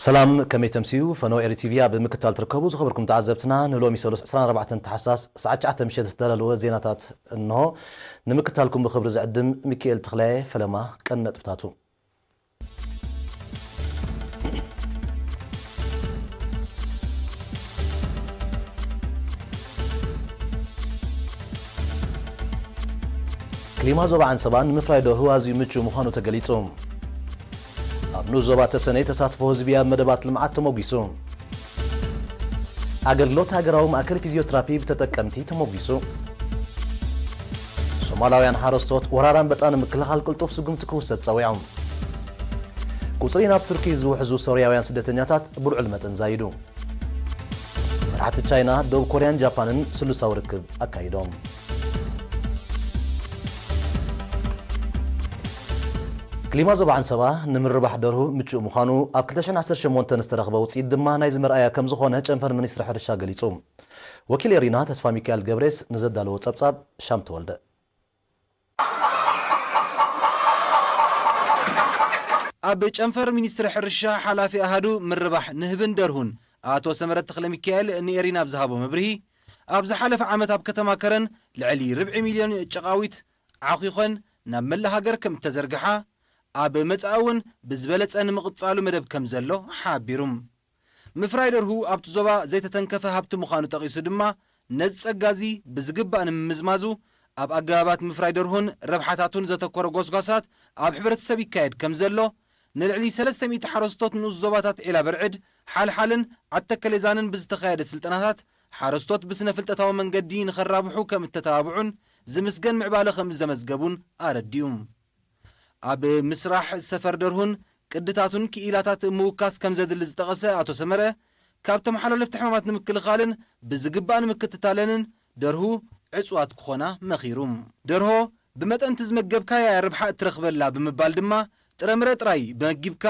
ሰላም፣ ከመይ ተምስዩ? ፈነወ ኤሪ ቲቪ ኣብ ምክታል ትርከቡ ዝኸበርኩም ተዓዘብትና፣ ንሎሚ ሰሉስ ዕስራን ኣርባዕተን ተሓሳስ ሰዓት ትሽዓተ ምሸት ዝተዳለወ ዜናታት እንሆ። ንምክታልኩም ብኽብሪ ዝዕድም ሚካኤል ተኽለየ። ፈለማ ቀንዲ ነጥብታቱ። ክሊማ ዞባ ዓንሰባ ንምፍራይ ደርሁ ኣዝዩ ምቹእ ምዃኑ ተገሊጹ። ኣብ ንኡስ ዞባ ተሰነይ ተሳትፎ ህዝቢ ኣብ መደባት ልምዓት ተሞጒሱ። ኣገልግሎት ሃገራዊ ማእከል ፊዚዮትራፒ ብተጠቀምቲ ተሞጒሱ። ሶማላውያን ሓረስቶት ወራር ኣንበጣ ንምክልኻል ቅልጡፍ ስጉምቲ ክውሰድ ጸዊዖም። ቁጽሪ ናብ ቱርኪ ዝውሕዙ ሶርያውያን ስደተኛታት ብልዑል መጠን ዛይዱ። መራሕቲ ቻይና፣ ደቡብ ኮርያን ጃፓንን ስሉሳዊ ርክብ ኣካይዶም። ክሊማ ዞባ ዓንሰባ ንምርባሕ ደርሁ ምቹእ ምዃኑ ኣብ ክልተ ሽሕን ዓሰርተ ሸሞንተን ዝተረኽበ ውፅኢት ድማ ናይዚ መርኣያ ከም ዝኾነ ጨንፈር ሚኒስትሪ ሕርሻ ገሊጹ። ወኪል ኤሪና ተስፋ ሚካኤል ገብሬስ ንዘዳለዎ ጸብጻብ ሻም ተወልደ። ኣብ ጨንፈር ሚኒስትሪ ሕርሻ ሓላፊ ኣሃዱ ምርባሕ ንህብን ደርሁን ኣቶ ሰመረት ተኽለ ሚካኤል ንኤሪና ኣብ ዝሃቦ መብርሂ፣ ኣብ ዝሓለፈ ዓመት ኣብ ከተማ ከረን ልዕሊ ርብዒ ሚልዮን ጨቓዊት ዓኺኾን ናብ መላእ ሃገር ከም እተዘርግሓ፣ ኣብ መጻኢ እውን ብዝበለጸ ንምቕጻሉ መደብ ከም ዘሎ ሓቢሩ። ምፍራይ ደርሁ ኣብቲ ዞባ ዘይተተንከፈ ሃብቲ ምዃኑ ጠቒሱ ድማ፣ ነዚ ጸጋ እዚ ብዝግባእ ንምምዝማዙ፣ ኣብ ኣገባባት ምፍራይ ደርሁን ረብሓታቱን ዘተኮረ ጎስጓሳት ኣብ ሕብረተሰብ ይካየድ ከም ዘሎ፣ ንልዕሊ ሰለስተ ሚእቲ ሓረስቶት ንኡስ ዞባታት ዒላ በርዕድ፣ ሓልሓልን ዓተከሌዛንን ብዝተኻየደ ስልጠናታት፣ ሓረስቶት ብስነ ፍልጠታዊ መንገዲ ንኸራብሑ ከም እተተባብዑን ዝምስገን ምዕባለ ከም ዘመዝገቡን ኣረዲኡ። ኣብ ምስራሕ ሰፈር ደርሁን ቅድታቱን ክኢላታት ምውካስ ከም ዘድሊ ዝጠቐሰ ኣቶ ሰመረ፣ ካብ ተመሓላለፍቲ ሕማማት ንምክልኻልን ብዝግባእ ንምክትታለንን ደርሁ ዕጹዋት ክኾና መኺሩ። ደርሆ ብመጠን እቲ ዝመገብካያ ርብሓ እትረኽበላ ብምባል ድማ፣ ጥረምረ ጥራይ መጊብካ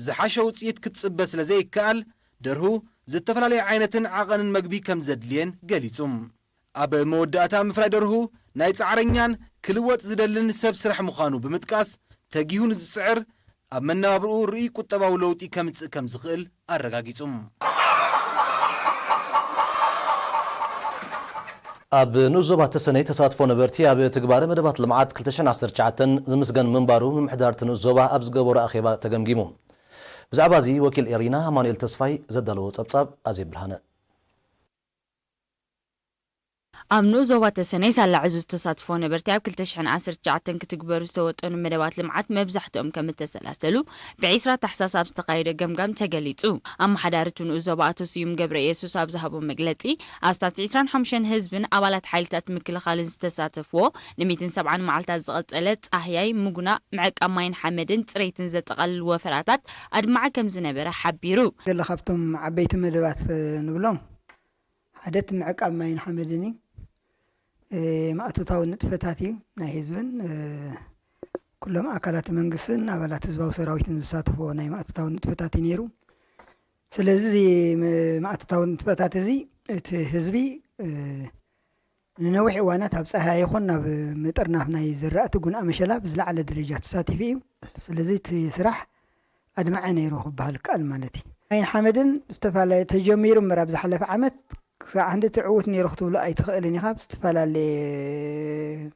ዝሓሸ ውጽኢት ክትጽበ ስለ ዘይከኣል፣ ደርሁ ዝተፈላለየ ዓይነትን ዓቐንን መግቢ ከም ዘድልየን ገሊጹ። ኣብ መወዳእታ፣ ምፍራይ ደርሁ ናይ ጻዕረኛን ክልወጥ ዝደልን ሰብ ስራሕ ምዃኑ ብምጥቃስ፣ ተጊሁ ንዝጽዕር ኣብ መነባብርኡ ርኡይ ቁጠባዊ ለውጢ ከምጽእ ከም ዝኽእል ኣረጋጊጹ። ኣብ ንኡስ ዞባ ተሰነይ ተሳትፎ ነበርቲ ኣብ ትግባረ መደባት ልምዓት ክልተ ሽሕን ዓሰርተ ትሽዓተን ዝምስገን ምንባሩ ምምሕዳር እቲ ንኡስ ዞባ ኣብ ዝገበሮ ኣኼባ ተገምጊሙ። ብዛዕባ እዚ ወኪል ኤሪና ኣማኑኤል ተስፋይ ዘዳለዎ ጸብጻብ ኣዜብ ብርሃነ። ኣብ ንኡስ ዞባ ተሰነይ ሳላ ዕዙዝ ተሳትፎ ነበርቲ ኣብ ክልተ ሽሕን ዓሰርተ ትሽዓተን ክትግበሩ ዝተወጠኑ መደባት ልምዓት መብዛሕትኦም ከም እተሰላሰሉ ብዒስራ ታሕሳስ ኣብ ዝተኻየደ ገምጋም ተገሊጹ። ኣመሓዳሪ እቲ ንኡስ ዞባ ኣቶ ስዩም ገብረ ኢየሱስ ኣብ ዝሃቦ መግለጺ፣ ኣስታት ዕስራን ሓሙሽተን ህዝብን ኣባላት ሓይልታት ምክልኻልን ዝተሳተፍዎ ንሚእትን ሰብዓን መዓልታት ዝቐጸለ ጻህያይ፣ ምጉናእ፣ ምዕቃብ ማይን ሓመድን ጽሬትን ዘጠቓልል ወፈራታት ኣድማዒ ከም ዝነበረ ሓቢሩ። ገለ ካብቶም ዓበይቲ መደባት ንብሎም ሓደ እቲ ምዕቃብ ማይን ሓመድን እዩ። እ፣ ማእቶታዊ ንጥፈታት እዩ። ናይ ህዝብን፣ እ፣ ኩሎም ኣካላት መንግስትን ኣባላት ህዝባዊ ሰራዊትን ዝሳተፍዎ ናይ ማእቶታዊ ንጥፈታት እዩ ነይሩ። ስለዚ እዚ ም-፣ ማእቶታዊ ንጥፈታት እዚ እቲ ህዝቢ፣ እ፣ ንነዊሕ እዋናት ኣብ ጸሃያ ይኹን ናብ ምጥርናፍ ናይ ዝራእቲ ጉንኣ መሸላ ብዝለዓለ ደረጃ ተሳቲፉ እዩ። ስለዚ እቲ ስራሕ ኣድማዒ ነይሩ ክበሃል ይከኣል ማለት እዩ። ማይን ሓመድን ዝተፈላለየ ተጀሚሩ እምበር ኣብ ዝሓለፈ ዓመት ክሳዕ ክንዲ እቲ ዕዉት ነይሩ ክትብሎ ኣይትኽእልን ኢኻ። ብዝተፈላለየ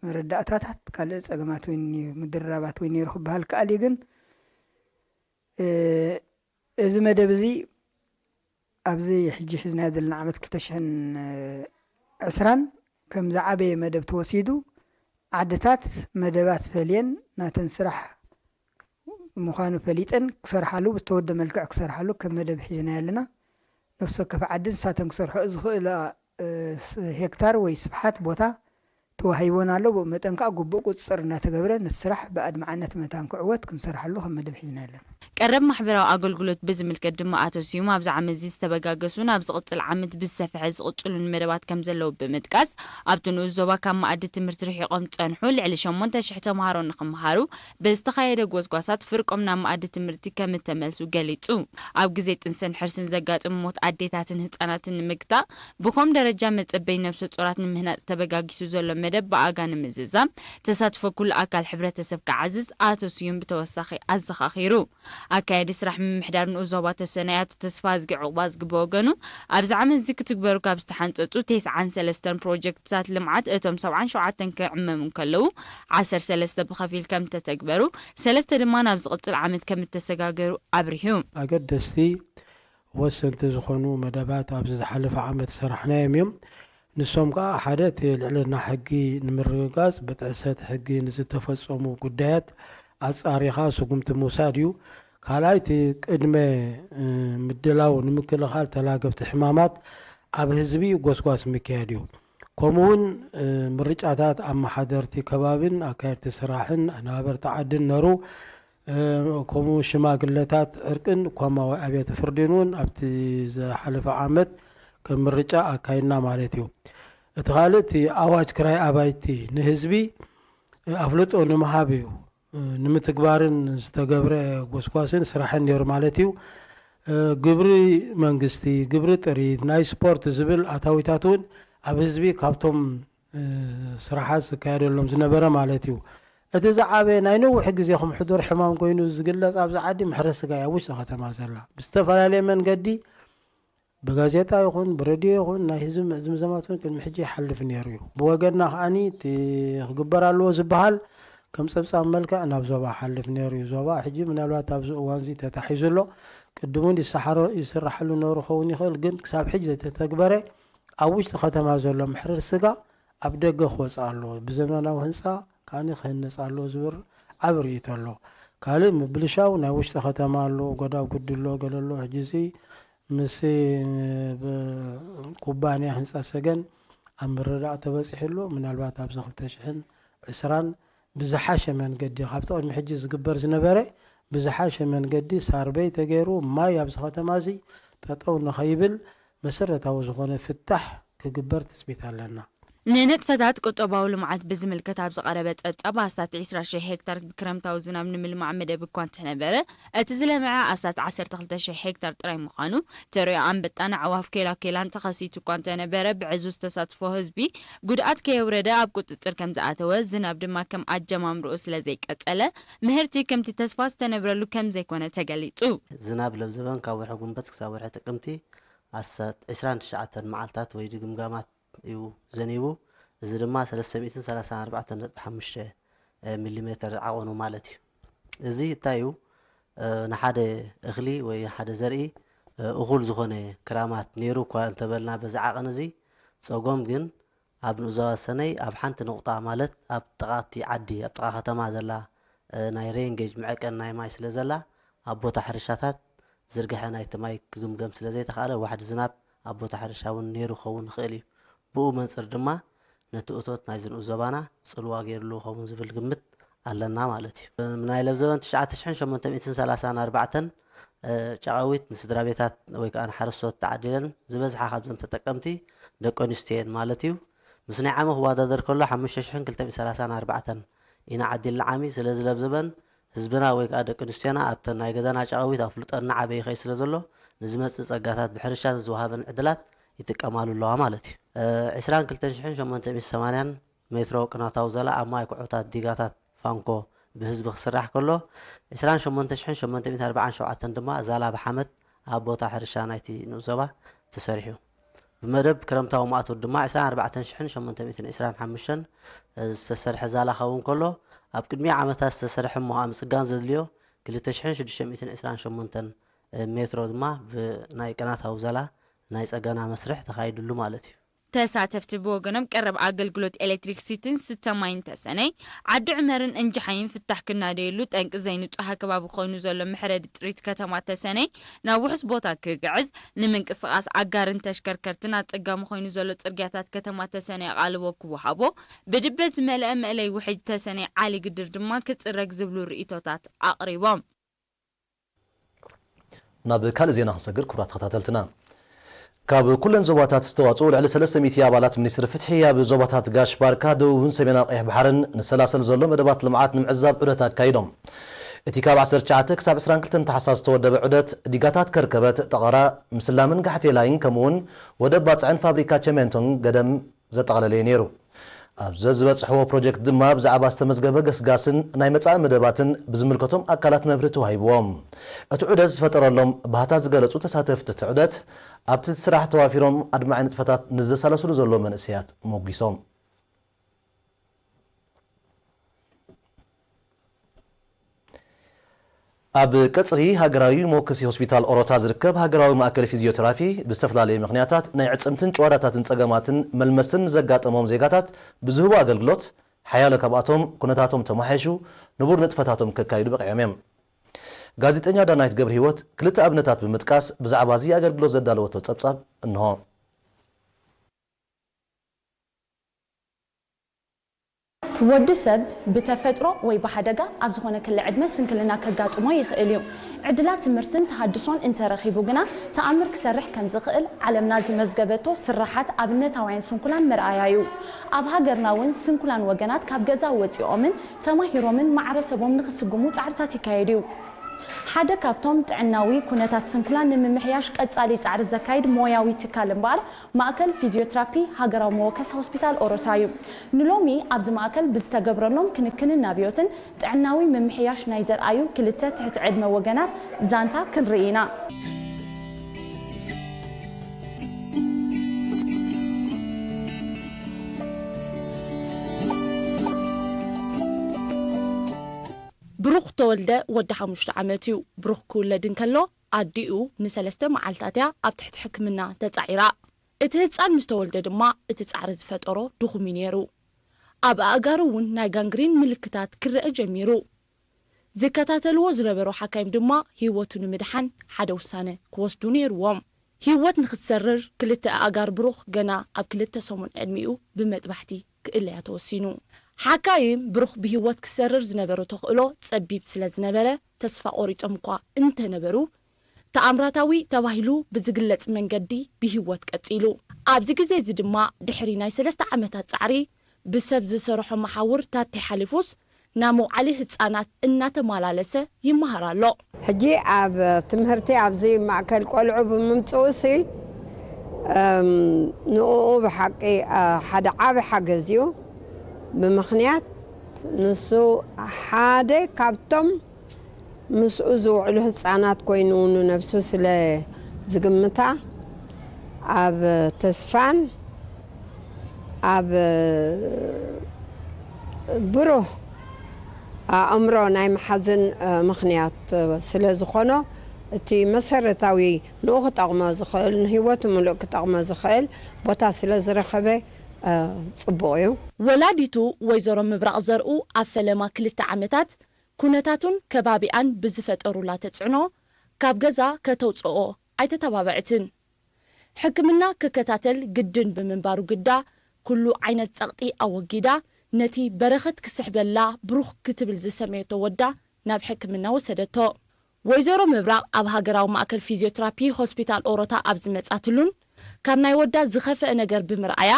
መረዳእታታት ካልእ ጸገማት እውን እዩ፣ ምድርራባት እውን ነይሩ ክበሃል ይከኣል እዩ። ግን፣ እ፣ እዚ መደብ እዚ ኣብዚ ሕጂ ሒዝናዮ ዘለና ዓመት ክልተ ሽሕን ዕስራን ከም ዝዓበየ መደብ ተወሲዱ፣ ዓድታት መደባት ፈልየን ናተን ስራሕ ምዃኑ ፈሊጠን ክሰርሓሉ፣ ብዝተወደ መልክዕ ክሰርሓሉ ከም መደብ ሒዝናዮ ኣለና። ነፍሲ ወከፍ ዓዲ ንሳተን ክሰርሖ ዝኽእላ፣ እ፣ ስ-፣ ሄክታር ወይ ስፍሓት ቦታ ተዋሂቦን ኣሎ። ብኡ መጠን ከኣ ግቡእ ቁጽጽር እናተገብረ ነቲ ስራሕ ብኣድማዕነት መታን ክዕወት ክንሰርሓሉ ከም መደብ ሒዝና ኣለና። ቀረብ ማሕበራዊ ኣገልግሎት ብዝምልከት ድማ ኣቶ ስዩም ኣብዚ ዓመት እዚ ዝተበጋገሱ ናብ ዝቕጽል ዓመት ብዝሰፍሐ ዝቕጽሉን መደባት ከም ዘለዉ ብምጥቃስ ኣብቲ ንኡስ ዞባ ካብ መኣዲ ትምህርቲ ርሒቖም ዝጸንሑ ልዕሊ ሸሞንተ ሽሕ ተምሃሮ ንኽምሃሩ ብዝተኻየደ ጎስጓሳት ፍርቆም ናብ መኣዲ ትምህርቲ ከም እተመልሱ ገሊጹ። ኣብ ግዜ ጥንስን ሕርስን ዘጋጥም ሞት ኣዴታትን ህጻናትን ንምግታእ ብኮም ደረጃ መጸበይ ነብሰ ጾራት ንምህናጽ ተበጋጊሱ ዘሎ መደብ ብኣጋ ንምዝዛም ተሳትፎ ኩሉ ኣካል ሕብረተሰብ ክዓዝዝ ኣቶ ስዩም ብተወሳኺ ኣዘኻኺሩ። ኣካያዲ ስራሕ ምምሕዳር ንኡስ ዞባ ተሰነይ ኣቶ ተስፋዝጊ ዑቕባዝጊ ብወገኑ ኣብዚ ዓመት እዚ ክትግበሩ ካብ ዝተሓንፀፁ ተስዓን ሰለስተን ፕሮጀክትታት ልምዓት እቶም ሰብዓን ሸውዓተን ክዕመሙ እንከለዉ ዓሰርተ ሰለስተ ብኸፊል ከም ዝተተግበሩ ሰለስተ ድማ ናብ ዝቕፅል ዓመት ከም እተሰጋገሩ ኣብሪሁ። ኣገደስቲ ወሰንቲ ዝኾኑ መደባት ኣብዚ ዝሓለፈ ዓመት ዝሰራሕናዮም እዮም። ንሶም ከዓ ሓደ እቲ ልዕልና ሕጊ ንምርግጋፅ ብጥሕሰት ሕጊ ንዝተፈፀሙ ጉዳያት ኣፃሪኻ ስጉምቲ ምውሳድ እዩ። ካልኣይ እቲ ቅድመ ምድላው ንምክልኻል ተላገብቲ ሕማማት ኣብ ህዝቢ ጎስጓስ ምክያድ እዩ። ከምኡ እውን ምርጫታት ኣመሓደርቲ ከባብን ኣካየድቲ ስራሕን ኣነባበርቲ ዓድን ነሩ ከምኡ ሽማግለታት ዕርቅን ኳማዊ ኣብያተ ፍርድን እውን ኣብቲ ዝሓለፈ ዓመት ከም ምርጫ ኣካይድና ማለት እዩ። እቲ ካልእ እቲ ኣዋጅ ክራይ ኣባይቲ ንህዝቢ ኣፍልጦ ንምሃብ እዩ ንምትግባርን ዝተገብረ ጎስጓስን ስራሕን ነይሩ ማለት እዩ። ግብሪ መንግስቲ፣ ግብሪ ጥሪት፣ ናይ ስፖርት ዝብል ኣታዊታት እውን ኣብ ህዝቢ ካብቶም ስራሓት ዝካየደሎም ዝነበረ ማለት እዩ። እቲ ዝዓበየ ናይ ነዊሕ ግዜኹም ሕዱር ሕማም ኮይኑ ዝግለፅ ኣብዚ ዓዲ ምሕረ ስጋ እያ ኣብ ውሽጢ ከተማ ዘላ ብዝተፈላለየ መንገዲ ብጋዜጣ ይኹን ብሬድዮ ይኹን ናይ ህዝቢ ምዝምዛማት እውን ቅድሚ ሕጂ ይሓልፍ ነይሩ እዩ። ብወገንና ከዓኒ እቲ ክግበር ኣለዎ ዝበሃል ከም ፀብፃብ መልክዕ ናብ ዞባ ሓልፍ ነይሩ እዩ። ዞባ ሕጂ ምናልባት ኣብዚ እዋን እዚ ተታሒዙ ኣሎ። ቅድም እውን ይሰሓሮ ይስራሓሉ ነሩ ክኸውን ይኽእል፣ ግን ክሳብ ሕጂ ዘይተተግበረ ኣብ ውሽጢ ከተማ ዘሎ መሕረዲ ስጋ ኣብ ደገ ክወፅእ ኣለዎ፣ ብዘመናዊ ህንፃ ከዓኒ ክህነፅ ኣለዎ ዝብል ዓቢ ርእይቶ ኣሎ። ካልእ ምብልሻው ናይ ውሽጢ ከተማ ኣሎ፣ ጎዳጉዲ ኣሎ፣ ገለ ኣሎ። ሕጂ እዚ ምስ ኩባንያ ህንፃ ሰገን ኣብ ምርዳእ ተበፂሑ ኣሎ። ምናልባት ኣብዚ ክልተ ሽሕን ዕስራን ብዝሓሸ መንገዲ ካብቲ ቅድሚ ሕጂ ዝግበር ዝነበረ ብዝሓሸ መንገዲ ሳርበይ ተገይሩ ማይ ኣብዚ ከተማ እዚ ጠጠው ንኸይብል መሰረታዊ ዝኾነ ፍታሕ ክግበር ትፅቢት ኣለና። ንንጥፈታት ቁጠባዊ ልምዓት ብዝምልከት ኣብ ዝቐረበ ጸብጻብ ኣስታት ዒስራ ሽሕ ሄክታር ብክረምታዊ ዝናብ ንምልማዕ መደብ እኳ እንተነበረ እቲ ዝለምዐ ኣስታት ዓሰርተ ክልተ ሽሕ ሄክታር ጥራይ ምዃኑ ተርእዮ ኣንበጣን ኣዕዋፍ ኬላኬላን ተኸሲቱ እኳ እንተነበረ ብዕዙዝ ተሳትፎ ህዝቢ ጉድኣት ከየውረደ ኣብ ቁጽጽር ከም ዝኣተወ ዝናብ ድማ ከም ኣጀማምርኡ ስለ ዘይቀጸለ ምህርቲ ከምቲ ተስፋ ዝተነብረሉ ከም ዘይኮነ ተገሊጹ። ዝናብ ለብዘበን ካብ ወርሒ ጉንበት ክሳብ ወርሒ ጥቅምቲ ኣስታት ዒስራን ትሽዓተን መዓልታት ወይ ድግምጋማት እዩ ዘኒቡ። እዚ ድማ ሰለስተ ሚእትን ሰላሳን ኣርባዕተን ነጥቢ ሓሙሽተ ሚሊ ሜተር ዓቐኑ ማለት እዩ። እዚ እንታይ እዩ? ንሓደ እኽሊ ወይ ሓደ ዘርኢ እኹል ዝኾነ ክራማት ነይሩ እኳ እንተበልና በዚ ዓቐን እዚ ጸጎም ግን ኣብ ንኡዛዋ ሰነይ ኣብ ሓንቲ ንቑጣ ማለት ኣብ ጥቓ እቲ ዓዲ ኣብ ጥቓ ከተማ ዘላ ናይ ሬንጌጅ መዐቀን ናይ ማይ ስለ ዘላ ኣብ ቦታ ሕርሻታት ዝርግሐ ናይቲ ማይ ክግምገም ስለ ዘይተኻእለ ዋሕዲ ዝናብ ኣብ ቦታ ሕርሻ እውን ነይሩ ክኸውን ይኽእል እዩ። ብኡ መንፅር ድማ ነቲ እቶት ናይዚ ንኡስ ዞባና ፅልዋ ገይሩሉ ክኸውን ዝብል ግምት ኣለና ማለት እዩ። ናይ ለብዘበን ትሽዓተ ሽሕን ሸሞንተ ሚእትን ሰላሳን ኣርባዕተን ጨቓዊት ንስድራ ቤታት ወይ ከዓ ንሓረስቶት ተዓዲለን ዝበዝሓ ካብዘን ተጠቀምቲ ደቂ ኣንስትዮ እየን ማለት እዩ። ምስ ናይ ዓሚ ክወዳደር ከሎ ሓሙሽተ ሽሕን ክልተ ሚእትን ሰላሳን ኣርባዕተን ኢና ዓዲልና ዓሚ። ስለዚ ለብዘበን ህዝብና ወይ ከዓ ደቂ ኣንስትዮና ኣብተን ናይ ገዛና ጨቓዊት ኣፍልጦ እናዓበየ ይኸይድ ስለ ዘሎ ንዝመፅእ ፀጋታት ብሕርሻ ንዝወሃበን ዕድላት ይጥቀማሉ ኣለዋ ማለት እዩ። ዒስራን ክልተን ሽሕን ሸሞንተ ሚእትን ሰማንያን ሜትሮ ቅናታዊ ዘላ ኣብ ማይ ኩዖታት ዲጋታት ፋንኮ ብህዝቢ ክስራሕ ከሎ ዒስራን ሸሞንተ ሽሕን ሸሞንተ ሚእትን ኣርባዓን ሸውዓተን ድማ ዛላ ብሓመድ ኣብ ቦታ ሕርሻ ናይቲ ንኡስ ዞባ ተሰሪሑ። ብመደብ ክረምታዊ ማእቶት ድማ ዕስራን ኣርባዕተን ሽሕን ሸሞንተ ሚእትን ዕስራን ሓሙሽተን ዝተሰርሐ ዛላ ክኸውን ከሎ ኣብ ቅድሚኡ ዓመታት ዝተሰርሐ እሞ ከዓ ምፅጋን ዘድልዮ ክልተ ሽሕን ሽዱሽተ ሚእትን ዕስራን ሸሞንተን ሜትሮ ድማ ብናይ ቅናታዊ ዛላ ናይ ፀገና መስርሕ ተኻይድሉ ማለት እዩ። ተሳተፍቲ ብወገኖም ቀረብ ኣገልግሎት ኤሌክትሪክሲቲን ስተ ማይን ተሰነይ ዓዲ ዑመርን እንጅሓይን ፍታሕ ክናደየሉ ጠንቂ ዘይንፁሃ ከባቢ ኮይኑ ዘሎ መሕረዲ ጥሪት ከተማ ተሰነይ ናብ ውሑስ ቦታ ክግዕዝ ንምንቅስቓስ ኣጋርን ተሽከርከርትን ኣፀጋሚ ኮይኑ ዘሎ ፅርግያታት ከተማ ተሰነይ ኣቓልቦ ክወሃቦ ብድበት ዝመልአ መእለይ ውሕጅ ተሰነይ ዓሊ ግድር ድማ ክፅረግ ዝብሉ ርእይቶታት ኣቕሪቦም። ናብ ካልእ ዜና ክንሰግር ክቡራት ተኸታተልትና ካብ ኩለን ዞባታት ዝተዋፅኡ ልዕሊ ሰለስተ ሚእቲ ኣባላት ሚኒስትሪ ፍትሒ ኣብ ዞባታት ጋሽ ባርካ ደቡብን ሰሜናዊ ቀይሕ ባሕርን ንሰላሰል ዘሎ መደባት ልምዓት ንምዕዛብ ዑደት ኣካይዶም። እቲ ካብ ዓሰርተ ትሽዓተ ክሳብ ዕስራን ክልተን ታሕሳስ ዝተወደበ ዑደት ዲጋታት ከርከበት፣ ጠቐራ፣ ምስላምን ጋሕቴላይን ከምኡውን ወደብ ባፅዕን ፋብሪካ ቸሜንቶን ገደም ዘጠቓለለ እዩ ነይሩ። ኣብ ዘዝበጽሕዎ ፕሮጀክት ድማ ብዛዕባ ዝተመዝገበ ገስጋስን ናይ መጻኢ መደባትን ብዝምልከቶም ኣካላት መብርሂ ተዋሂብዎም። እቲ ዑደት ዝፈጠረሎም ባህታ ዝገለጹ ተሳተፍቲ እቲ ዑደት፣ ኣብቲ ስራሕ ተዋፊሮም ኣድማዒ ንጥፈታት ንዘሳለስሉ ዘለዉ መንእሰያት ሞጒሶም። ኣብ ቀጽሪ ሃገራዊ መወከሲ ሆስፒታል ኦሮታ ዝርከብ ሃገራዊ ማእከል ፊዚዮቴራፒ፣ ብዝተፈላለየ ምኽንያታት ናይ ዕጽምትን ጭዋዳታትን ጸገማትን መልመስትን ንዘጋጠሞም ዜጋታት ብዝህቦ ኣገልግሎት፣ ሓያሎ ካብኣቶም ኩነታቶም ተማሓይሹ ንቡር ንጥፈታቶም ከካይዱ በቒዖም እዮም። ጋዜጠኛ ዳናይት ገብረህይወት ክልተ ኣብነታት ብምጥቃስ፣ ብዛዕባ እዚ ኣገልግሎት ዘዳለወቶ ጸብጻብ እንሆ። ወዲ ሰብ ብተፈጥሮ ወይ ብሓደጋ ኣብ ዝኾነ ክሊ ዕድመ ስንክልና ከጋጥሞ ይኽእል እዩ። ዕድላት ትምህርትን ተሃድሶን እንተረኺቡ ግና ተኣምር ክሰርሕ ከም ዝኽእል ዓለምና ዝመዝገበቶ ስርሓት ኣብነታውያን ስንኩላን መርኣያ እዩ። ኣብ ሃገርና እውን ስንኩላን ወገናት ካብ ገዛ ወፂኦምን ተማሂሮምን ማዕረ ሰቦም ንኽስጉሙ ፃዕርታት ይካየድ እዩ። ሓደ ካብቶም ጥዕናዊ ኩነታት ስንኩላን ንምምሕያሽ ቀጻሊ ጻዕሪ ዘካይድ ሞያዊ ትካል እምበኣር ማእከል ፊዝዮትራፒ ሃገራዊ መወከሲ ሆስፒታል ኦሮታ እዩ። ንሎሚ ኣብዚ ማእከል ብዝተገብረሎም ክንክንን ናብዮትን ጥዕናዊ ምምሕያሽ ናይ ዘርኣዩ ክልተ ትሕቲ ዕድመ ወገናት ዛንታ ክንርኢ ኢና። ብሩኽ ተወልደ ወዲ ሓሙሽተ ዓመት እዩ። ብሩኽ ክውለድ እንከሎ ኣዲኡ ንሰለስተ መዓልታት እያ ኣብ ትሕቲ ሕክምና ተጻዒራ። እቲ ህጻን ምስ ተወልደ ድማ እቲ ጻዕሪ ዝፈጠሮ ድኹም እዩ ነይሩ። ኣብ ኣእጋሩ እውን ናይ ጋንግሪን ምልክታት ክረአ ጀሚሩ። ዝከታተልዎ ዝነበሩ ሓካይም ድማ ህይወቱ ንምድሓን ሓደ ውሳነ ክወስዱ ነይርዎም። ህይወት ንኽትሰርር ክልተ ኣእጋር ብሩኽ ገና ኣብ ክልተ ሰሙን ዕድሚኡ ብመጥባሕቲ ክእለያ ተወሲኑ። ሓካይም ብሩኽ ብህይወት ክሰርር ዝነበሮ ተኽእሎ ጸቢብ ስለ ዝነበረ ተስፋ ቆሪጾም እኳ እንተነበሩ፣ ተኣምራታዊ ተባሂሉ ብዝግለጽ መንገዲ ብህይወት ቀጺሉ። ኣብዚ ግዜ እዚ ድማ ድሕሪ ናይ ሰለስተ ዓመታት ጻዕሪ ብሰብ ዝሰርሖ መሓውር ታቴ ሓሊፉስ ናብ መውዓሊ ህጻናት እናተመላለሰ ይመሃር ኣሎ። ሕጂ ኣብ ትምህርቲ ኣብዚ ማእከል ቆልዑ ብምምጽኡሲ ንኡ ብሓቂ ሓደ ዓቢ ሓገዝ እዩ። ብምኽንያት ንሱ ሓደ ካብቶም ምስኡ ዝውዕሉ ህጻናት ኮይኑ ንነብሱ ስለ ዝግምታ ኣብ ተስፋን ኣብ ብሩህ ኣእምሮ ናይ መሓዝን ምኽንያት ስለ ዝኾኖ እቲ መሰረታዊ ንኡ ክጠቕሞ ዝኽእል ንህይወቱ ምሉእ ክጠቕሞ ዝኽእል ቦታ ስለ ዝረኸበ ጽቡቕ እዩ። ወላዲቱ ወይዘሮ ምብራቕ ዘርኡ ኣብ ፈለማ ክልተ ዓመታት ኩነታቱን ከባቢኣን ብዝፈጠሩላ ተጽዕኖ ካብ ገዛ ከተውጽኦ ኣይተተባበዐትን። ሕክምና ክከታተል ግድን ብምንባሩ ግዳ ኩሉ ዓይነት ጸቕጢ ኣወጊዳ ነቲ በረኸት ክስሕበላ ብሩኽ ክትብል ዝሰመየቶ ወዳ ናብ ሕክምና ወሰደቶ። ወይዘሮ ምብራቕ ኣብ ሃገራዊ ማእከል ፊዝዮትራፒ ሆስፒታል ኦሮታ ኣብ ዝመጻትሉን ካብ ናይ ወዳ ዝኸፍአ ነገር ብምርኣያ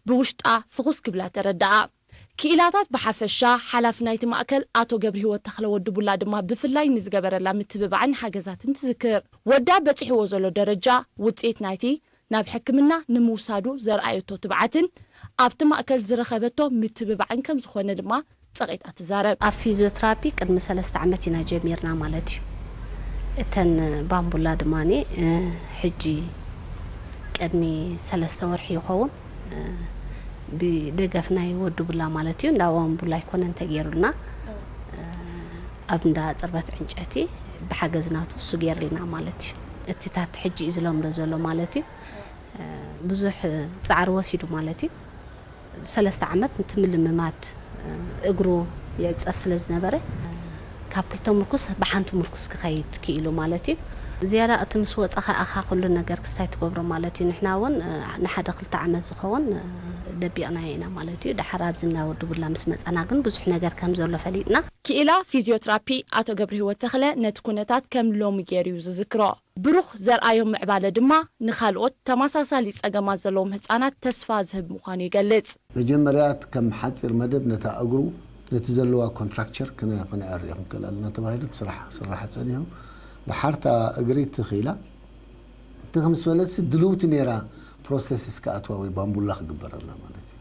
ብውሽጣ ፍኹስ ክብላ ተረድኣ። ክኢላታት ብሓፈሻ፣ ሓላፊ ናይቲ ማእከል ኣቶ ገብረሂወት ተኽለ ወዲ ቡላ ድማ ብፍላይ ንዝገበረላ ምትብባዕን ሓገዛትን ትዝክር። ወዳ በጺሕዎ ዘሎ ደረጃ ውጽኢት ናይቲ ናብ ሕክምና ንምውሳዱ ዘርኣየቶ ትብዓትን ኣብቲ ማእከል ዝረኸበቶ ምትብባዕን ከም ዝኾነ ድማ ጸቒጣ ትዛረብ። ኣብ ፊዝዮትራፒ ቅድሚ ሰለስተ ዓመት ኢና ጀሚርና ማለት እዩ። እተን ባምቡላ ድማ ሕጂ ቅድሚ ሰለስተ ወርሒ ይኸውን ብደገፍ ናይ ወዲ ቡላ ማለት እዩ። እንዳ ባምቡላ ኣይኮነን ተገይሩልና፣ ኣብ እንዳ ጽርበት ዕንጨቲ ብሓገዝ ናቱ እሱ ገይርልና ማለት እዩ። እቲ ታቲ ሕጂ እዩ ዝለምዶ ዘሎ ማለት እዩ። ብዙሕ ጻዕሪ ወሲዱ ማለት እዩ። ሰለስተ ዓመት እቲ ምልምማድ እግሩ ይዕጸፍ ስለ ዝነበረ ካብ ክልተ ምርኩስ ብሓንቲ ምርኩስ ክኸይድ ክኢሉ ማለት እዩ። ዝያዳ እቲ ምስ ወጸኻ ኢኻ ኩሉ ነገር ክስታይ ትገብሮ ማለት እዩ። ንሕና እውን ንሓደ ክልተ ዓመት ዝኸውን ደቢቕናዮ ኢና ማለት እዩ። ድሓር ኣብዚ እንዳ ወዲ ቡላ ምስ መጸና ግን ብዙሕ ነገር ከም ዘሎ ፈሊጥና። ክኢላ ፊዝዮትራፒ ኣቶ ገብረሂወት ተኽለ ነቲ ኩነታት ከም ሎሚ ገይሩ እዩ ዝዝክሮ። ብሩኽ ዘርኣዮ ምዕባለ ድማ ንኻልኦት ተመሳሳሊ ጸገማት ዘለዎም ህጻናት ተስፋ ዝህብ ምዃኑ ይገልጽ። መጀመርያ እቲ ከም ሓጺር መደብ ነታ እግሩ ነቲ ዘለዋ ኮንትራክቸር ክነ ክንዕርዮ ክንክእል ኣለና ተባሂሉ እቲ ስራሕ ክስራሕ ጸኒሑ። ደሓር እታ እግሪ ትኽ ኢላ ትኽ ምስ በለትሲ ድልውቲ ነይራ ፕሮስተሲስ ክኣትዋ ወይ ባምቡላ ክግበረላ ማለት እዩ።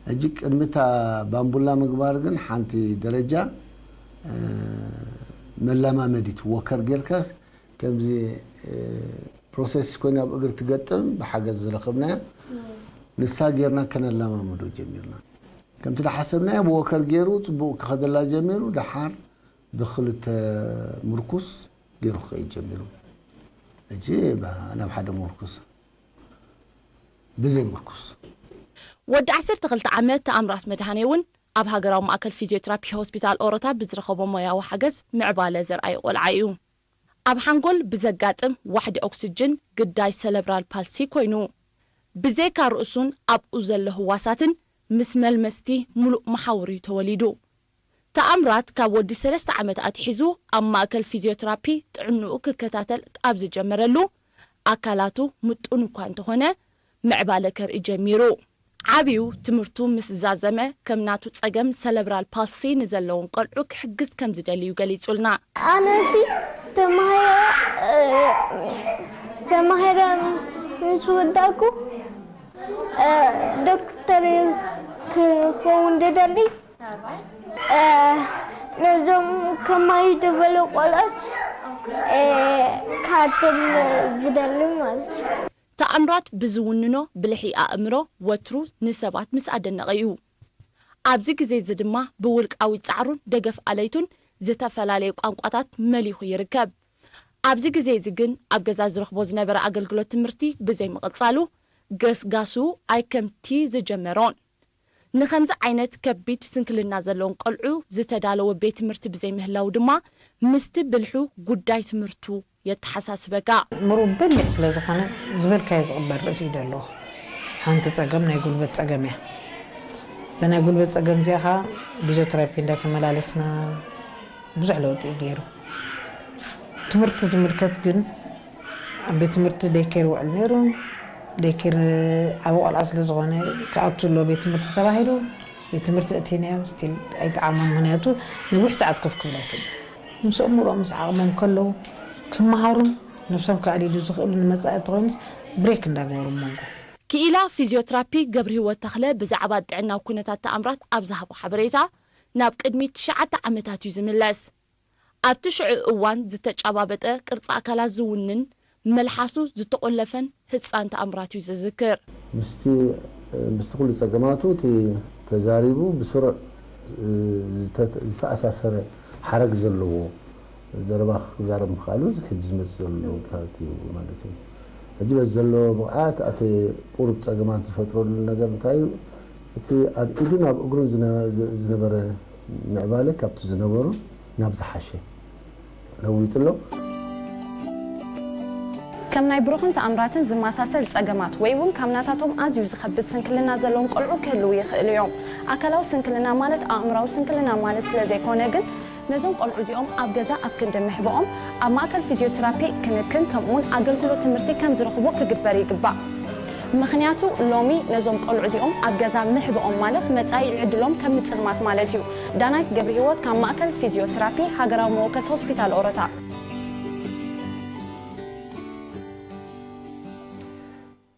ሕጂ ቅድሚ እታ ባምቡላ ምግባር ግን ሓንቲ ደረጃ፣ እ፣ መለማመዲት ወከር ጌርካስ ከምዚ፣ እ፣ ፕሮሰስ ኮይና ኣብ እግሪ ትገጥም ብሓገዝ ዝረኸብናያ ንሳ ጌርና ከነለማምዶ ጀሚርና። ከምቲ ዝሓሰብናዮ ብወከር ገይሩ ጽቡቕ ክኸደላ ጀሚሩ፣ ደሓር ብኽልተ ምርኩስ ገይሩ ክኸይድ ጀሚሩ። ሕጂ ባ-፣ ናብ ሓደ ምርኩስ፣ ብዘይ ምርኩስ። ወዲ ዓሰርተ ክልተ ዓመት ተኣምራት መድሃኔ እውን ኣብ ሃገራዊ ማእከል ፊዝዮትራፒ ሆስፒታል ኦሮታ ብዝረኸቦ ሞያዊ ሓገዝ ምዕባለ ዘርኣየ ቆልዓ እዩ። ኣብ ሓንጎል ብዘጋጥም ዋሕዲ ኦክስጅን ግዳይ ሰለብራል ፓልሲ ኮይኑ፣ ብዘይካ ርእሱን ኣብኡ ዘሎ ህዋሳትን ምስ መልመስቲ ምሉእ መሓውር እዩ ተወሊዱ። ተኣምራት ካብ ወዲ ሰለስተ ዓመት ኣትሒዙ ኣብ ማእከል ፊዝዮትራፒ ጥዕንኡ ክከታተል ኣብ ዝጀመረሉ፣ ኣካላቱ ምጡን እኳ እንተኾነ፣ ምዕባለ ከርኢ ጀሚሩ። ዓብዩ ትምህርቱ ምስ ዛዘመ፣ ከም ናቱ ጸገም ሰለብራል ፓልሲ ንዘለዎም ቆልዑ ክሕግዝ ከም ዝደሊ እዩ ገሊጹልና። ኣነሲ ተማሂረ፣ እ፣ ተማሂረ ምስ ወዳእኩ፣ እ፣ ዶክተር ክኸውን ዝደሊ፣ እ፣ ነዞም ከማይ ዝበሉ ቆልዑት፣ እ፣ ክሓቶም ዝደሊ ማለት እዩ። ተኣምራት ብዝውንኖ ብልሒ ኣእምሮ ወትሩ ንሰባት ምስ ኣደነቐ እዩ። ኣብዚ ግዜ እዚ ድማ ብውልቃዊ ጻዕሩን ደገፍ ኣለይቱን ዝተፈላለዩ ቋንቋታት መሊኹ ይርከብ። ኣብዚ ግዜ እዚ ግን ኣብ ገዛ ዝረኽቦ ዝነበረ ኣገልግሎት ትምህርቲ ብዘይምቕጻሉ፣ ገስጋሱ ኣይከምቲ ዝጀመሮን። ንኸምዚ ዓይነት ከቢድ ስንክልና ዘለዎም ቆልዑ ዝተዳለወ ቤት ትምህርቲ ብዘይምህላው ድማ ምስቲ ብልሑ ጉዳይ ትምህርቱ የተሓሳስበካ። ኣእምርኡ በሊሕ ስለ ዝኾነ ዝበልካዮ ዝቕበል ርእሲ እዩ ዘለዎ። ሓንቲ ጸገም ናይ ጉልበት ጸገም እያ። እዛ ናይ ጉልበት ጸገም እዚኣ ኸኣ ብፊዝዮቴራፒ እንዳተመላለስና ብዙሕ ለውጢ እዩ ገይሩ። ትምህርቲ ዝምልከት ግን ኣብ ቤት ትምህርቲ ዴይኬር ይውዕል ነይሩ። ዴይኬር ዓቢ ቆልዓ ስለ ዝኾነ ክኣቱ ኣለዎ ቤት ትምህርቲ ተባሂሉ ቤት ትምህርቲ ኣእቲናዮም፣ ስቲል ኣይጠዓሞን። ምኽንያቱ ነዊሕ ሰዓት ኮፍ ክብል ኣይክእልን። ምስ ኣእምሮኦም ምስ ዓቕሞም ከለዉ ክመሃሩን ነብሶም ከዕልሉ ዝኽእሉ ንመጻኢ እንተኾይኑስ ብሬክ እንዳገበሩ ኣብ መንጎ። ክኢላ ፊዝዮትራፒ ገብርሂወት ተኽለ ብዛዕባ ጥዕናዊ ኩነታት ተኣምራት ኣብ ዝሃቦ ሓበሬታ፣ ናብ ቅድሚት ትሽዓተ ዓመታት እዩ ዝምለስ። ኣብቲ ሽዑ እዋን ዝተጫባበጠ ቅርጺ ኣካላት ዝውንን፣ መልሓሱ ዝተቖለፈን ህጻን ተኣምራት እዩ ዝዝክር። ምስቲ ምስቲ ኩሉ ጸገማቱ እቲ ተዛሪቡ ብስሩዕ ዝተኣሳሰረ ሓረግ ዘለዎ ዘረባ ክዛረብ ምኽኣሉ እዚ ሕጂ ዝመጽእ ዘሎ ለውጥታት እዩ ማለት እዩ። ሕጂ በዚ ዘሎ ብቕዓት ኣቲ ቁሩብ ጸገማት ዝፈጥረሉ ነገር እንታይ እዩ? እቲ ኣብ ኢዱን ኣብ እግሩን ዝነበረ ምዕባለ ካብቲ ዝነበሮ ናብ ዝሓሸ ለዊጡ ኣሎ። ከም ናይ ብሩኽን ተኣምራትን ዝመሳሰል ጸገማት ወይ እውን ካብ ናታቶም ኣዝዩ ዝኸብድ ስንክልና ዘለዎም ቆልዑ ክህልዉ ይኽእሉ እዮም። ኣካላዊ ስንክልና ማለት ኣእምራዊ ስንክልና ማለት ስለ ዘይኮነ ግን ነዞም ቆልዑ እዚኦም ኣብ ገዛ ኣብ ክንዲ ምሕብኦም ኣብ ማእከል ፊዝዮትራፒ ክንክን ከምኡውን ኣገልግሎት ትምህርቲ ከም ዝረኽቡ ክግበር ይግባእ። ምኽንያቱ ሎሚ ነዞም ቆልዑ እዚኦም ኣብ ገዛ ምሕብኦም ማለት መጻኢ ዕድሎም ከም ምጽልማት ማለት እዩ። ዳናይት ገብርሂወት ካብ ማእከል ፊዝዮትራፒ ሃገራዊ መወከሲ ሆስፒታል ኦሮታ።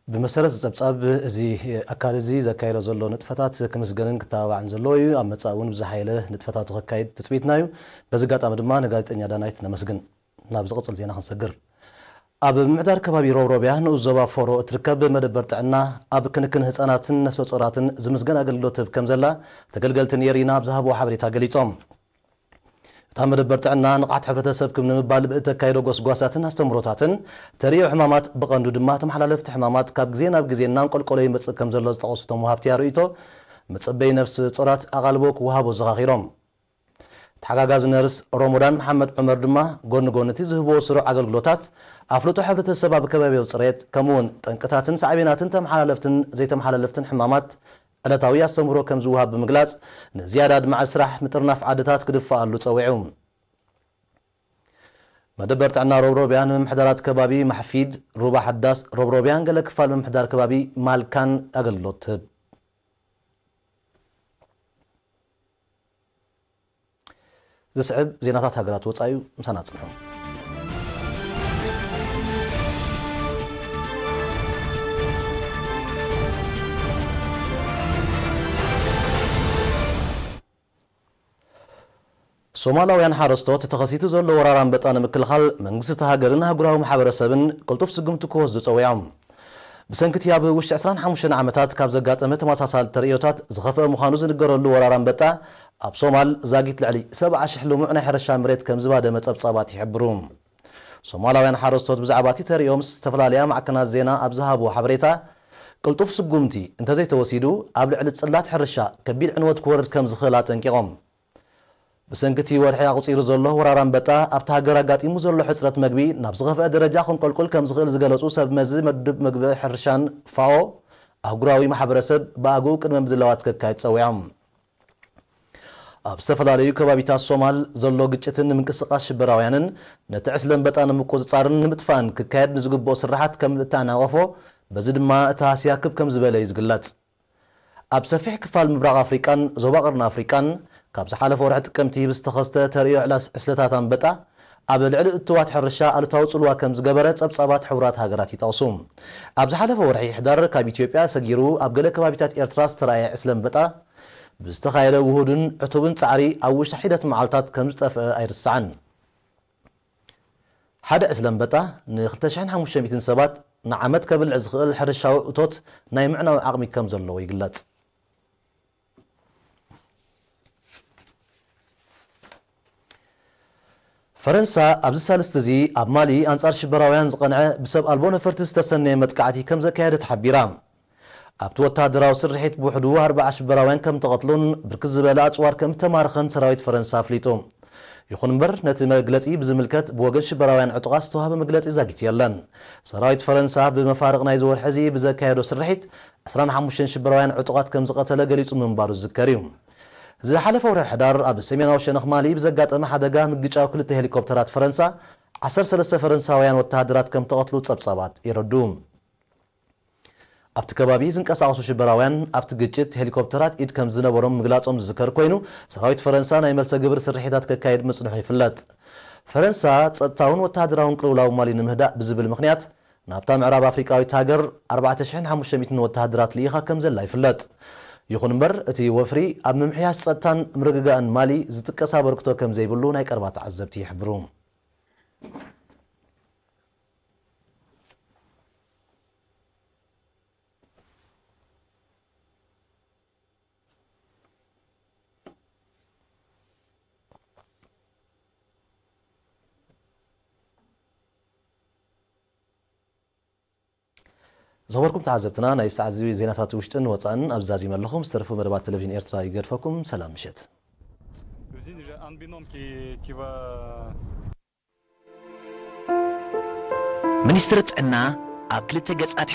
ብመሰረት እዚ ጸብጻብ፣ እዚ ኣካል እዚ ዘካየዶ ዘሎ ንጥፈታት ክምስገንን ክተባባዕን ዘለዎ እዩ። ኣብ መጻኢ እውን ብዝሓየለ ንጥፈታቱ ከካይድ ትጽቢትና እዩ። በዚ ኣጋጣሚ ድማ ንጋዜጠኛ ዳናይት ነመስግን። ናብ ዝቕጽል ዜና ክንሰግር። ኣብ ምምሕዳር ከባቢ ሮብሮብያ ንኡስ ዞባ ፎሮ እትርከብ መደበር ጥዕና ኣብ ክንክን ህጻናትን ነፍሰ ጾራትን ዝምስገን ኣገልግሎት ትህብ ከም ዘላ ተገልገልቲ ንኤሪና ኣብ ዝሃብዎ ሓበሬታ ገሊጾም። እታ መደበር ጥዕና ንቕሓት ሕብረተሰብ ክብ ንምባል ብእተካይዶ ጎስጓሳትን ኣስተምህሮታትን ተርእዮ ሕማማት ብቐንዱ ድማ ተመሓላለፍቲ ሕማማት ካብ ግዜ ናብ ግዜ እናንቆልቆለ ይመጽእ ከም ዘሎ ዝጠቐሱ እቶም ወሃብቲ ኣርእይቶ መጸበይ ነፍሲ ጾራት ኣቓልቦ ክወሃቦ ዘኻኺሮም። ተሓጋጋዚ ነርስ ሮሞዳን መሓመድ ዑመር ድማ ጎኒ ጎኒ እቲ ዝህብዎ ስሩዕ ኣገልግሎታት ኣፍልጦ ሕብረተሰብ ኣብ ከባብያዊ ጽሬት ከምኡውን ጠንቅታትን ሳዕቤናትን ተመሓላለፍትን ዘይተመሓላለፍትን ሕማማት ዕለታዊ ኣስተምህሮ ከም ዝወሃብ ብምግላጽ፣ ንዝያዳ ኣድማዒ ስራሕ ምጥርናፍ ዓድታት ክድፈኣሉ ጸዊዑ። መደበር ጥዕና ሮብሮብያ ንምምሕዳራት ከባቢ ማሕፊድ፣ ሩባ ሓዳስ፣ ሮብሮብያን ገለ ክፋል ምምሕዳር ከባቢ ማልካን ኣገልግሎት ትህብ። ዝስዕብ ዜናታት ሃገራት ወጻኢ እዩ። ምሳና ጽንሑ። ሶማላውያን ሓረስቶት ተኸሲቱ ዘሎ ወራር ኣንበጣ ንምክልኻል መንግስቲ እቲ ሃገርን ኣህጉራዊ ማሕበረሰብን ቅልጡፍ ስጉምቲ ክወስዱ ጸዊዖም። ብሰንኪ እቲ ኣብ ውሽጢ ዕስራን ሓሙሽተን ዓመታት ካብ ዘጋጠመ ተመሳሳሊ ተርእዮታት ዝኸፍአ ምዃኑ ዝንገረሉ ወራር ኣንበጣ፣ ኣብ ሶማል ዛጊት ልዕሊ ሰብዓ ሽሕ ልሙዕ ናይ ሕርሻ መሬት ከም ዝባደመ ጸብጻባት ይሕብሩ። ሶማላውያን ሓረስቶት ብዛዕባ እቲ ተርእዮ ምስ ዝተፈላለያ ማዕከናት ዜና ኣብ ዝሃብዎ ሓበሬታ፣ ቅልጡፍ ስጉምቲ እንተዘይተወሲዱ ኣብ ልዕሊ ጽላት ሕርሻ ከቢድ ዕንወት ክወርድ ከም ዝኽእል ኣጠንቂቖም። ብሰንኪ እቲ ወርሒ ኣቑጺሩ ዘሎ ወራር ኣንበጣ ኣብታ ሃገር ኣጋጢሙ ዘሎ ሕጽረት መግቢ ናብ ዝኸፍአ ደረጃ ከንቆልቁል ከም ዝኽእል ዝገለጹ ሰብ መዚ መድብ መግቢ ሕርሻን ፋኦ፣ ኣህጉራዊ ማሕበረሰብ ብኣግኡ ቅድመ ምድላዋት ከካይድ ጸዊዖም። ኣብ ዝተፈላለዩ ከባቢታት ሶማል ዘሎ ግጭትን ንምንቅስቓስ ሽበራውያንን ነቲ ዕስለ ኣንበጣ ንምቁጽጻርን ንምጥፋእን ክካየድ ንዝግብኦ ስራሓት ከም እተዓናቐፎ፣ በዚ ድማ እቲ ሃስያ ክብ ከም ዝበለ እዩ ዝግለጽ። ኣብ ሰፊሕ ክፋል ምብራቕ ኣፍሪቃን ዞባ ቀርኒ ኣፍሪቃን ካብ ዝሓለፈ ወርሒ ጥቅምቲ ብዝተኸስተ ተርእዮ ዕላስ ዕስለታት ኣንበጣ ኣብ ልዕሊ እትዋት ሕርሻ ኣሉታዊ ጽልዋ ከም ዝገበረ ጸብጻባት ሕቡራት ሃገራት ይጠቕሱ። ኣብ ዝሓለፈ ወርሒ ሕዳር ካብ ኢትዮጵያ ሰጊሩ ኣብ ገለ ከባቢታት ኤርትራ ዝተራእየ ዕስለ ኣንበጣ ብዝተኻየደ ውሁድን ዕቱብን ጻዕሪ ኣብ ውሽጢ ሒደት መዓልታት ከም ዝጠፍአ ኣይርሳዕን። ሓደ ዕስለ ኣንበጣ ን2,500 ሰባት ንዓመት ከብልዕ ዝኽእል ሕርሻዊ እቶት ናይ ምዕናው ዓቕሚ ከም ዘለዎ ይግለጽ። ፈረንሳ ኣብዚ ሳልስቲ እዚ ኣብ ማሊ ኣንጻር ሽበራውያን ዝቐንዐ ብሰብ ኣልቦ ነፈርቲ ዝተሰነየ መጥቃዕቲ ከም ዘካየደት ሓቢራ። ኣብቲ ወተሃደራዊ ስርሒት ብውሕዱ ኣርባዓ ሽበራውያን ከም ተቐትሉን ብርክት ዝበለ ኣጽዋር ከም እተማረኸን ሰራዊት ፈረንሳ ኣፍሊጡ። ይኹን እምበር፣ ነቲ መግለጺ ብዝምልከት ብወገን ሽበራውያን ዕጡቓት ዝተዋህበ መግለጺ ዛጊት የለን። ሰራዊት ፈረንሳ ብመፋርቕ ናይዚ ወርሒ እዚ ብዘካየዶ ስርሒት ዕስራን ሓሙሽተን ሽበራውያን ዕጡቓት ከም ዝቐተለ ገሊጹ ምንባሩ ዝዝከር እዩ። ዝሓለፈ ወርሒ ሕዳር ኣብ ሰሜናዊ ሸነኽ ማሊ ብዘጋጠመ ሓደጋ ምግጫው ክልተ ሄሊኮፕተራት ፈረንሳ ዓሰርተ ሰለስተ ፈረንሳውያን ወተሃደራት ከም ተቐትሉ ጸብጻባት የረድኡ። ኣብቲ ከባቢ ዝንቀሳቐሱ ሽበራውያን ኣብቲ ግጭት ሄሊኮፕተራት ኢድ ከም ዝነበሮም ምግላጾም ዝዝከር ኮይኑ፣ ሰራዊት ፈረንሳ ናይ መልሰ ግብሪ ስርሒታት ከካይድ ምጽንሑ ይፍለጥ። ፈረንሳ ጸጥታውን ወተሃደራውን ቅልውላው ማሊ ንምህዳእ ብዝብል ምኽንያት ናብታ ምዕራብ ኣፍሪቃዊት ሃገር ኣርባዕተ ሽሕን ሓሙሽተ ሚእትን ወተሃደራት ልኢኻ ከም ዘላ ይፍለጥ። ይኹን እምበር እቲ ወፍሪ ኣብ ምምሕያሽ ጸጥታን ምርግጋእን ማሊ ዝጥቀስ ኣበርክቶ ከም ዘይብሉ ናይ ቀረባ ተዓዘብቲ ይሕብሩ። ዝኸበርኩም ተዓዘብትና፣ ናይ ሰዓት እዚ ዜናታት ውሽጥን ወጻእን ኣብዚ ዛዚመ ኣለኹ። ዝተረፉ መደባት ቴሌቪዥን ኤርትራ ይገድፈኩም። ሰላም ምሸት። Cuisine, j'ai un binôme qui, qui va ሚኒስትሪ ጥዕና ኣብ ክልተ ገጻት